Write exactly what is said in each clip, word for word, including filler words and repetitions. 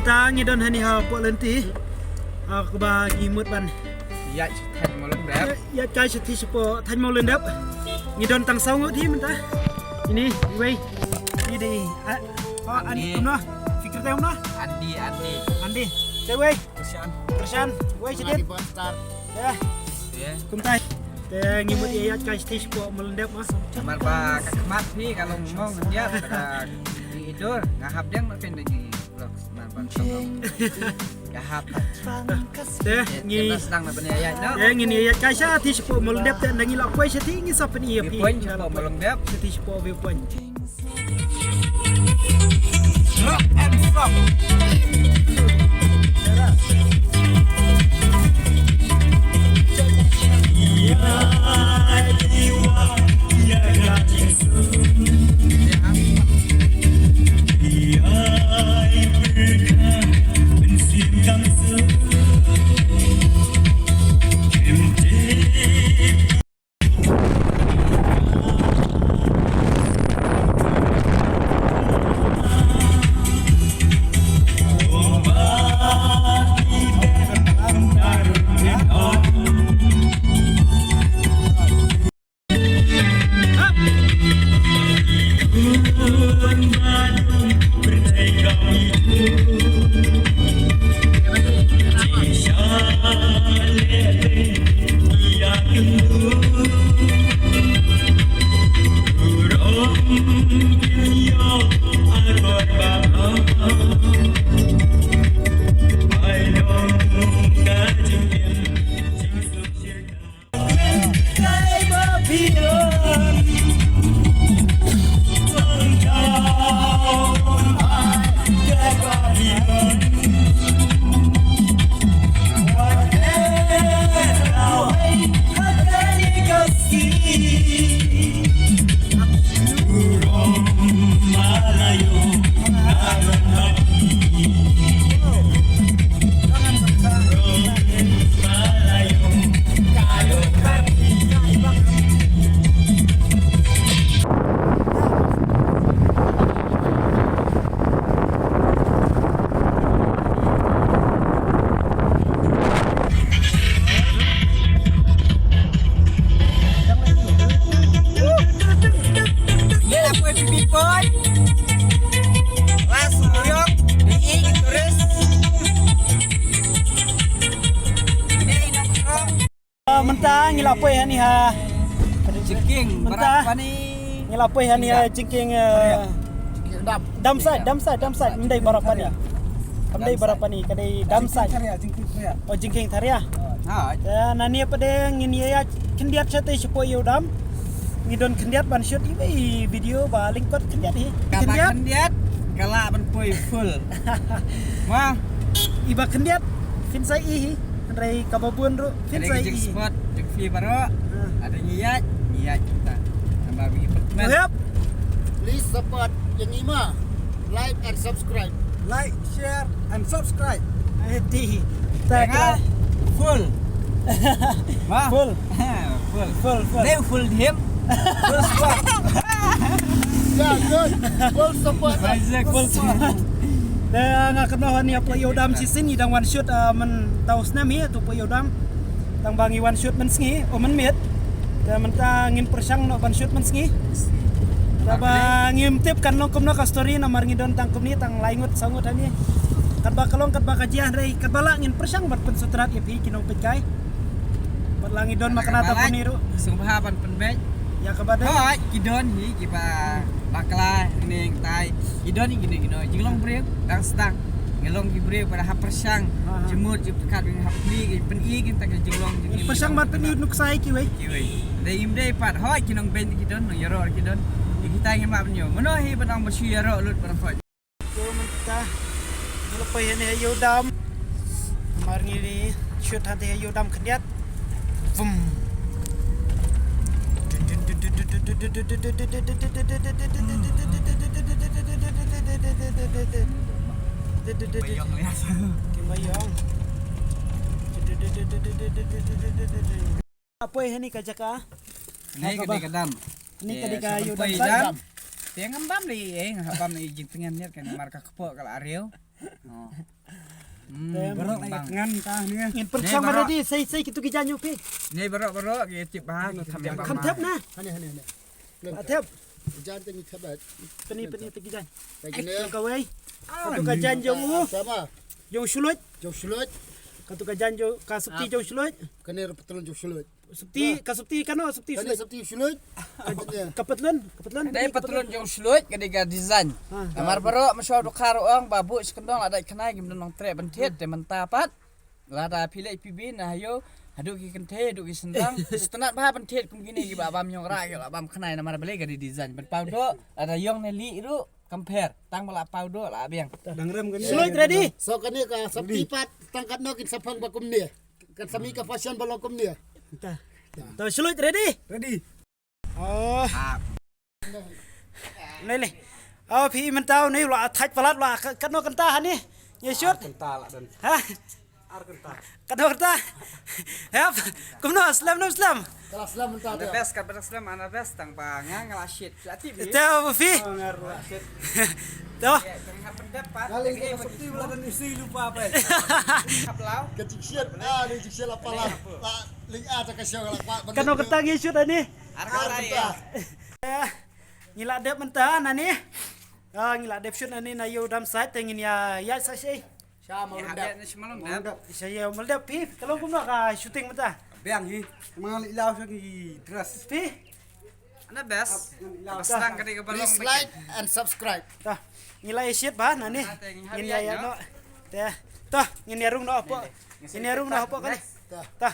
Ta ngi don hani hapoh lynti. Ha kaba ngi mut ban ïaid sha thaiñ Mawlyndep. Ïaid kai sha thaiñ shapoh thaiñ Mawlyndep. Ngi don tang saw ngut hi mynta. Ini, iwei. Ini dei. Ah, oh, Andi. Andi, kumno? Fikir te kumno? Andi, Andi. Andi. Te wei. Krishan. Krishan. Wei shadit. Andi Bonstar. Ya. Ya. Kumtai. Te ngi mut ïaid kai sha thaiñ shapoh Mawlyndep ma. Namar ba ka khmat phi ka long mong khyndiat ka i dur nga hap deng ma phin da ngi vlog namar ba ka long. Ka hap. Te ngi sdang na ban ïaid no. Te ngi ïaid kai sha thaiñ shapoh Mawlyndep te ngi la poi sha thaiñ ngi sa pyn-i ïa phi. Poi shapoh Mawlyndep. Sha thaiñ shapoh viewpoint. Rock and roll. Ah, mynta ngi la poi hani ha Jingkieng, mynta Barapani. Ngi la poi hani ha Jingkieng, eh, Dam. Dam side, dam side, dam side. Ym dei Barapani. Ym dei Barapani, ka dei dam side. Jingkieng Tharia, Jingkieng Tharia. Oh, Jingkieng Tharia. Ha. Eh, nani pat de ngin ïa khyndiat shatei shapoh ïew dam. Ngi don khyndiat ban shoot iwei video ba lyngkot khyndiat hi. Kaba khyndiat ka lah ban poi full. Ma. Iba khyndiat phin sa i hi. Hynrei kaba bun ruh phin sa i. Jingspot jong phi baroh. Lada ngi ïaid ngi ïaid kita. Tambah bagi pertemuan. Yep. Please support ïa ngi ma. Like and subscribe. Like, share and subscribe. Edi. Tag lah. Full. Wah. Full. Full. Full, full. Dei full dim. Full squad. Yeah, good. Full support. Full squad. Te nga kynmaw hani hapoh ïew dam shisien ngi dang wan shoot, ah, mynta u snem hi hapoh ïew dam. Tang ba ngi wan shoot mynsngi, o mynmiet. Te mynta ngin pyrshang noh ban shoot mynsngi. Te ba ngim tip kan long kumno ka story namar ngi don tang kumne tang lai ngut saw ngut hani. Katba ka long katba ka jia hynrei katba lah ngin pyrshang ban pynsutrat ïa phi ki nongpeitkai. Bad la ngi don ma ka nata pynïaid ruh. Sngewbha ban pynbeit. Ïa kaba dei. Hooid, ki don hi kiba bakla, hynrei tai. Ki don hi kino kino. Jinglong briew, dang sdang. Ngi long ki briew ba da hap pyrshang. Jingmut, jingpyrkhat, ngi hap plie, ngi pyni, ngi tang ka jinglong, jingim. Pyrshang ban pyni nuksa ïa kiwei. Kiwei. Dei im dei pat, hooid, ki nongbeiñ ki don, nongïaroh ki don. Ïa kita ngim lah ban ïoh. Mano hi ba dang ba shu ïaroh lut ba dang hooid. Te mynta ngi la poi hangne ha ïew dam. Namar ngi shoot hangtei ha ïew dam khyndiat. Vum. Ki mayong. Poi hangne ka jaka. Hangne ka dei ka dam. Hangne ka dei ka ïew dam. Te ngam bam lei, eh, ngam bam lei jingtngen ïa ka namar ka kpoh ka la riew. Oh. Hmm, baroh la ngan ta ne. Ngin pynshong baroh. Ready, sei sei kitu ki jaiñ ïa phi. Ne baroh baroh ki tip ba ki kham thep. Kham thep na. Hane hane hane. Thep. Jaiñ te ngi thep ba. Pyni pyni te ki jaiñ. Kane. Kawei. Katu ka jaiñ jong u. Sama. Jong Shuloit. Jong Shuloit. Katu ka jaiñ jong ka Sopti jong Shuloit. Kane ruh patlun jong Shuloit. Sopti, ka Sopti kano, Sopti Shuloit. Sopti Shuloit. Ka patlun, ka patlun. Dei patlun jong Shuloit ka dei ka design. Namar baroh ma shu dukha ruh ong ba buh shi kyndong la dait khnai ngim don nongtrei ban thied te mynta pat. Lada phi leh phi bin na hayo haduh ki kynthei haduh ki sendang. Sngewtynnat ba ban thied kum kine kiba bam ïong rah ki la bam khnai namar balei ka dei design ban paw doh lada ïong ne lih ruh compare tang ba la paw doh la biang. Dang rem kane. Shuloit ready. So kane ka Sopti pat tang katno kin sa phong ba kumne. Kan sa mih ka fashion ba long kumne. Ta. Ta Shuloit ready? Ready. Oh. Nei le. Oh phi mynta u nei la thait palat la katno kynta hani. Ïa shoot. Kynta la don. Ha? Ar kynta. Katno kynta. Hep. Kumno slem no slem. Kala slem mynta. Ana best ka best slem ana best tang ba nga nga la shit. Ita phi. To. Kali ka sopti wala dan isi lupa apa. Ka jingsiat, ah, ni jingsiat la pala. La ling a ta ka siaw la pa. Kano kata ngi shoot ani? Ar kata. Eh, ngi la dep mynta nani. Ah, ngi la dep shoot nani na yu dam site te ngin ïa ïa sa shi. Sha mal dep. Sha yu mal dep phi. Ka long kumno ka shooting mynta? Biang hi. Mang li law sa ki dress. Phi. Ana best. Best tang ka dei ka balong. Please like and subscribe. Ta. Ngi la ïa shit ba nani. Ngin ïa ïa no. Te. Ta ngin ïa rung no hapoh. Ngin ïa rung no hapoh kali. Ta.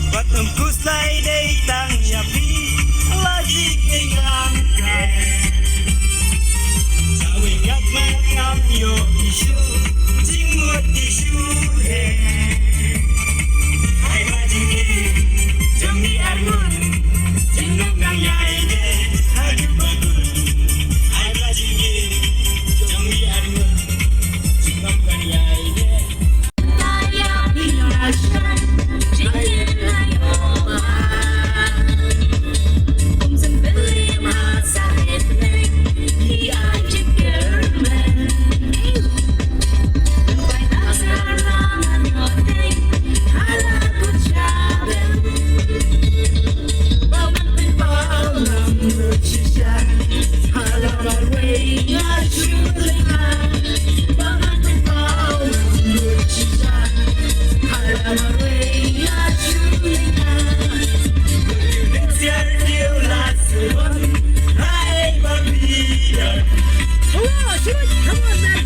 Wat ym khuslai dei tang ïa phi la jingïalang kai. Sa wei ïa kmat ngam ïoh issue, jingmut issue eh. Ai ba jingim jong ngi arngut, jingnong nang ïai dei haduh ba kut. Hello, Suresh, come on, man.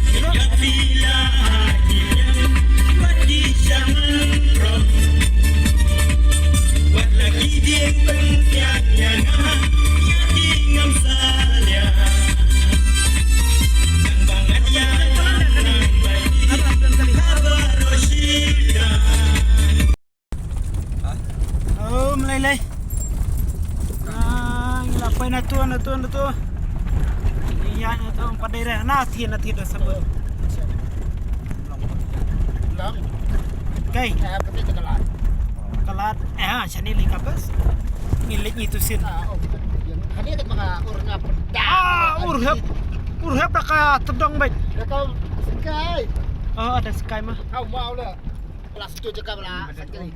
Oh, mlei lei. Ah, ngi la poi na tu, na tu, na tu. Ïa na tu, pat dei na ti, na ti da sabut. Lang. Kai. Eh, apa tu, kalat? Kalat. Eh, ah, shane lei ka bas. Ngi leit ngi tu sien. Ah, oh. Hane kat manga ur nga pedak. Ah, ur hep. Ur hep da ka tedong beit. Da ka sengkai. Oh, ada sengkai mah. Au mau la. Plastik je ka bala sakali.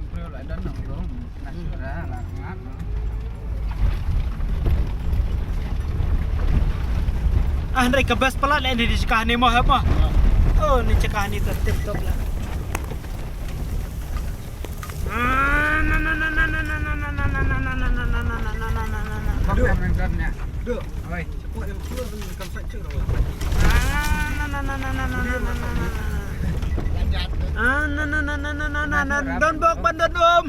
Ah, ndai ka best pala le ni di jaka ni mo hep mo. Oh, ni jaka ni tu tip top la. Ah, na na na na. Duk. Duk. Oi. Don bok ban don um.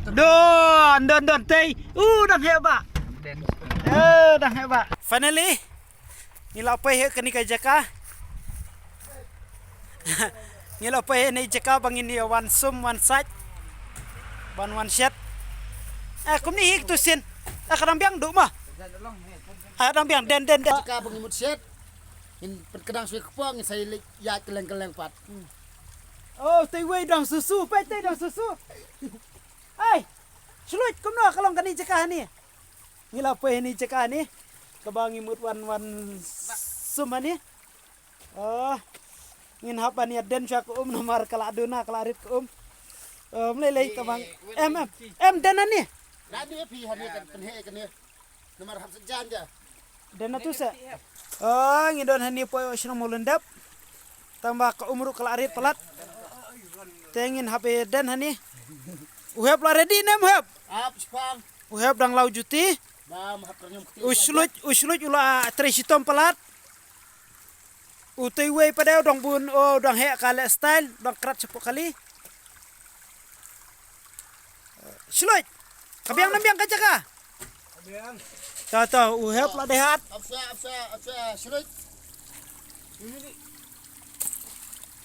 Don don don tei. U dang heh ba. Eh, dang heh ba. Finally, ngi la poi ha kane ka jaka. Ngi la poi ha kane jaka ba ngin ïa wan sum wan sait. Ban wan shet. Eh, kumne hi tu sien. Eh, ka dang biang duh ma. Ah, dang biang den den den. Ka ba ngi mut shet. Ngin pynkdang shuwa kpoh ngin sa ïa leit ïaid kylleng kylleng pat. Oh, tei wei dang susu, peit tei dang susu. Ai. Shloi kumno ka long kane jaka hani. Ngi la poi hani jaka hani. Kaba ngi mut wan wan sum hani. Oh. Ngin hap ban ïa den shuwa ka um namar ka la duna ka la rit ka um. Oh, mlei lei tabang. Em em. Em den hani. Dani phi hani kan pynhe kan ni. Namar hap sa jan ja. Den na tu sa. Oh, ngi don hani poi shnong Mawlyndep. Tangba ka um ruh ka la rit palat. Te ngin hap ïa den hani. U hep la ready ne em hep? Hap spang. U hep dang law juti. Bam hap ranyam kti. U shloi, u shloi u la trei shitom palat. U tei wei pat u dang bun, u dang heh ka leh style, u dang krat shapoh kali. Shloi. Ka biang nam biang ka jaka. Ka biang. Ta ta u hep la dei hat. Apsa apsa apsa shloi. Ini ni.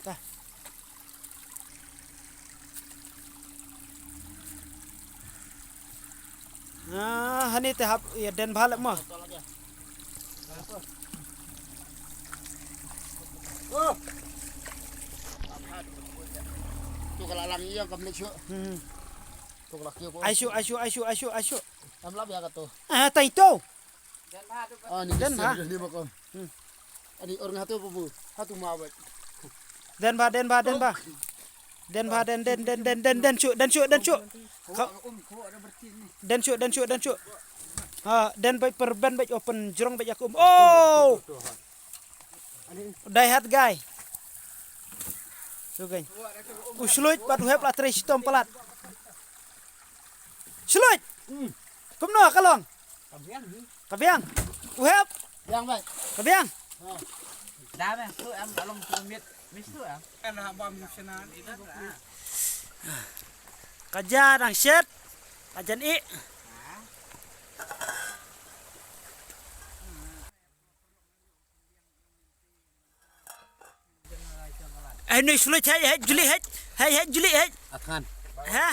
Ta. Ah, hani te hap ïa den bha leh mo. Tu ka la lang ïa kam leh shu. Hmm. Tu ka la kiew ko. Ai shu, ai shu, ai shu, ai shu, ai shu. Tam lap ïa ka tu. Ah, tai tu. Ah, ni den ha. Ni ba ko. Hmm. Ani orang hatu apa bu? Hatu mawat. Den ba, den ba, den ba. Den ba, den, den, den, den, den, den shu, den shu, den shu. Ka-, den shu, den shu, den shu. Ha, den bait per ben bait open jrong bait aku. Oh! Die hard guy. Sugen. U shloi bad u hep la trei shitom palat. Shloi. Hmm. Kumno ka long? Ka biang ni. Ka biang. U hep. Biang bai. Ka biang. Ha. Da me tu em along tu mit. Mis tu em. Kan ha bam shana ni. Ka ja dang shet. Ka jan i. Ai, ni shloi, hai, hai, Juli, hai. Hai, hai, Juli, hai. Akan. Ha?